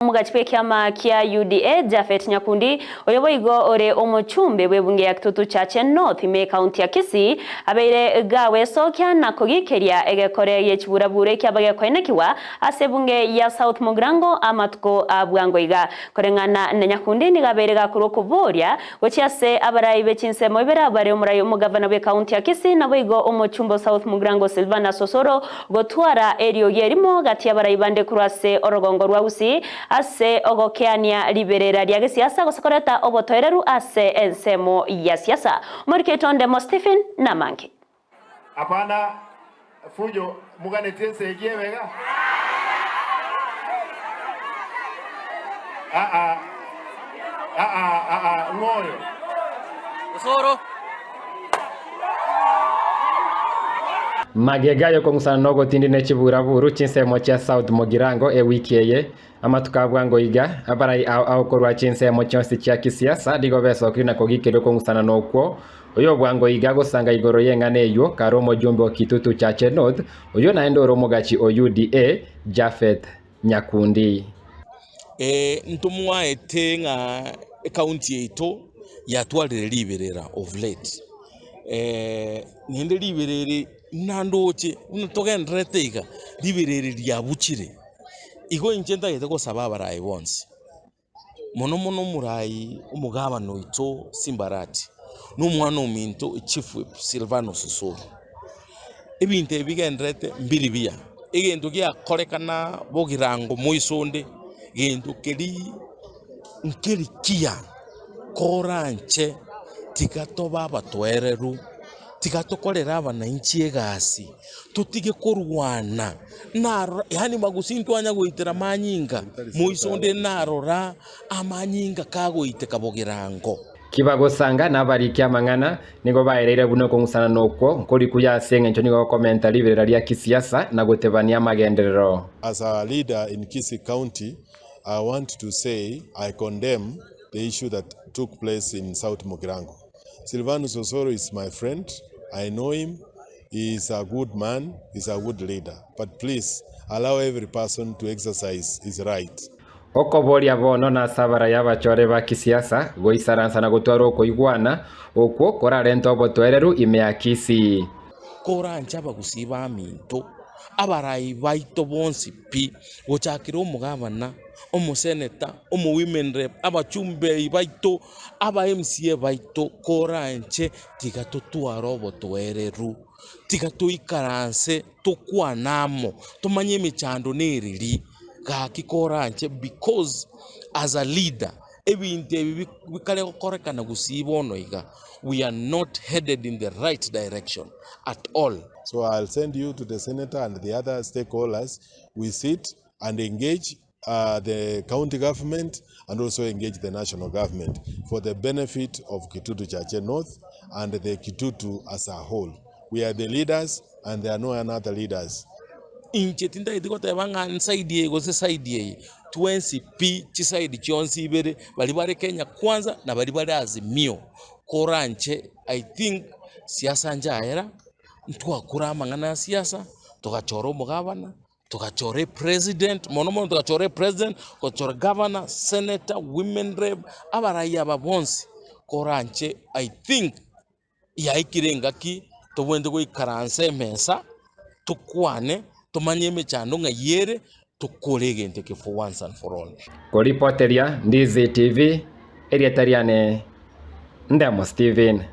Omogachi bw'ekiama kia UDA, Japhet Nyakundi, oyo boigo ore omochumbe bw'ebunge ya Kitutu Chache North ime ekaunti ya Kisii, abeire gawesokia na kogikeria egekore gie chiburaburo ekiaba gekoenekigwa ase ebunge ya South Mugirango amatuko a bwango iga. Koreng'ana na Nyakundi nigo abeire gakorwa okoboria gochia ase abarai be chinsemo ibere abare omorai omogavana bw'ekaunti ya Kisii naboigo omochumbe o South Mugirango Silvanus Osoro Gotwara eriogi erimo gati y'abarai bande korwa ase orogongo rwa Gusii ase ogokeania riberera ria gesiasa gose koreta obotoereru ase ensemo ya siasa. Omoriki oito Ndemo Stephen namange. Hapana fujo muganetie ensegi ebega? Aa aa aa ng'o oyo? Osoro. Magega y'okong'usana na ogotindi ne chiburaburu chinsemo chia South Mugirango ewiki eye, amatuko a bwango iga, abarai ao ao korwa chinsemo chionsi chia kisiasa nigo besokire na kogikeria okong'usana nokwo oyo bwango iga gosanga igoro y'eng'ana eywo kare omojumbe o Kitutu Chache North oywo naende ore omogachi o UDA Japhet Nyakundi. Ntomwaete ng'a ekaunti yaito yatwarire riberera of late, naende riberera buna ndoche buna togendererete iga, riberera riabuchire. Igo inche ntagete gosaba abarai bonsi, mono mono omorai omogabana oito Simba Arati, na omwana ominto Chief Whip Silvanus Osoro, ebinto ebi bigendererete mbiri buya, egento giakorekana bogirango moiso onde, gento keria nkeri kiya koranche tiga tobe abatoereru, tiga tokorere abananchi egasi, totige korwana, narora yaani magusii ntwanya goitera amanyinga, moiso onde narora amanyinga kagoiteka bogirango. Kibagosanga na abariki amang'ana, nigo baereire buna okong'usana nokwo nkori kuya ase engencho nigo gokomenta riberera ria kisiasa na gotebania amagenderero. As a leader in Kisii County, I want to say I condemn the issue that took place in South Mugirango. Silvanus Osoro is my friend, I know him, he is a good man, he is a good leader. But please allow every person to exercise his right. Okoboria bono nase abarai abachore ba kisiasa goisaransa na gotwara okoigwana, okwo korarente obotoereru ime ya Kisii. Koranche abagusii baminto, abarai baito bonsi pi, gochakera omogabana, omoseneta, omowomen rep, abachumbei baito, aba MCA baito, koranche tiga totware obotoereru, tiga toikaranse tokwane amo, tomanye emechando nereri, gaki koranche because as a leader, ebinto ebi bikare gokorekana gusii bono iga, we are not headed in the right direction at all. So I'll send you to the senator and the other stakeholders, we sit and engage uh, the county government and also engage the national government for the benefit of Kitutu Chache North and the Kitutu as a whole. We are the leaders and there are no another leaders. Inche tintageti goteba ng'a nside eye gose side eye, twensi pi chiside chionsi ibere, baria bare Kenya Kwanza na baria bare Azimio, koranche I think siasa nchaera, ntwakora amang'ana ya siasa, togachora omogabana, togachora epresident, mono mono togachora epresident, togachora governor, senator, women rep, abarai aba bonsi, koranche I think yaikire engaki tobwenerete goikaransa emesa, tokwane, tomanye emechando ng'ai ere, tokore egento eke for once and for all. Koripoteria Ndizi TV, erieta riane Ndemo Stephen.